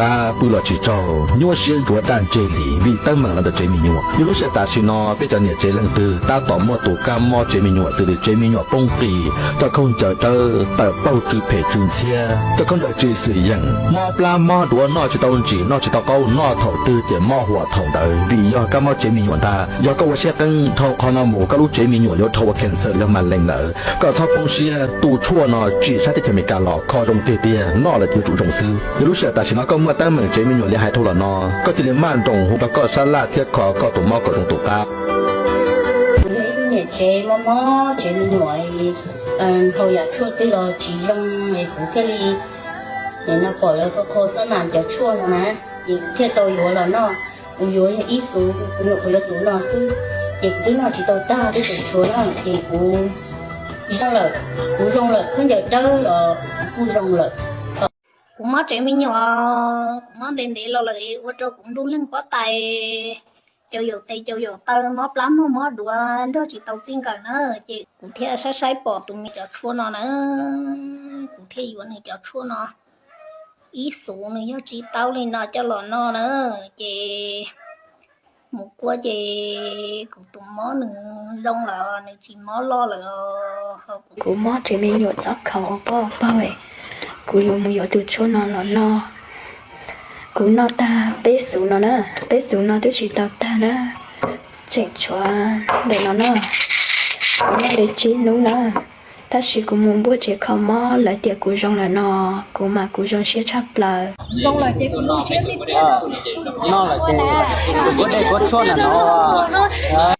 Tab pw los tsis tsaug, nyuaj siab ntsuav daj ntseg li vim teeb meem los ntawm tsev me nyuam. Yog lub sij hawm tam sim no peb cov niam tsev leej twg tab tom muaj tus kab mob tsev me nyuam xws li tsev me nyuam poob qis, cov khaub ncaws dawb, tawm paug tsw phem tsw ntxhiab, cov khaub ncaws tsis xwm yeem, mob plab mob duav, noj tsis tau ntsim noj tsis tau qaub, noj thaum twg ces mob huam thaum ntawd vim yog kab mob tsev me nyuam ntag. Yog koj ua siab qeeb, dhau qhov no mus koj lub tsev me nyuam yuav dhau ua cancer los yog mas lees lawm. Koj txhob poob siab, tus tshuaj no tsim sab teb chaws Amelikas los kho zoo tiag tiag, noj lawm yuav tsum zoo xwb. Yog lub sij hawm tam sim no koj muaj teeb meem tsev me nyuam li hais dhau los no, koj cia li maj nroos hu rau koj sab laj thiab kho koj tus mob kom zoo tus qab. Kuv yog ib tug niam tsev mob mob tsev me nyuam, hau yam tshuaj twg los tsis zoo es kuv thiaj li, nim no pom lawv qhau qhau xab nas cov tshuaj no na, ces kuv thiaj tau yuav los noj. Kuv yuav yog ib xuv, kuv nyuam qhuav yuav xuv no xwb, ces kuv twb noj tsis tau tag twb tseem tshuav no ces kuv zoo lawm, kuv zoo lawm, khaub ncaws dawb los kuv kuj zoo lawm. Kuv mob tsev me nyuam, kuv mob ntev ntev los lawm ua rau kuv ntuj leeg pob tais, cau yaum tes cau yaum taw, mob plab mob mob duav nrog tsis tau txij nkawm na, ces kuv thiaj saib saib pom tus me cov tshuaj no na, kuv thiaj yuav nws cov tshuaj no ib xuv, nws yog tsis tau li no coj los noj na, ces mus kuaj ces kuv tus mob nws zoo lawm, nws tsis mob loj lawm. Kuv mob tsev me nyuam txob khaum ua pob ua pawg, kuv yuav mus yuav tus tshuaj no los noj. Kuv noj tag peb xuv no na, peb xuv no twb tsis tau tag na, tseem tshuav ntawm no na. Kuv noj li tsib hnub na, tab sis kuv mus npuaj tsev kho mob lawv tias kuv zoo lawm no, kuv mas kuv zoo siab tshaj plaws. Zoo lawm ces kuv zoo siab tiag tiag. Noj lawm ces kuv kuaj dej kuaj tshuaj na no.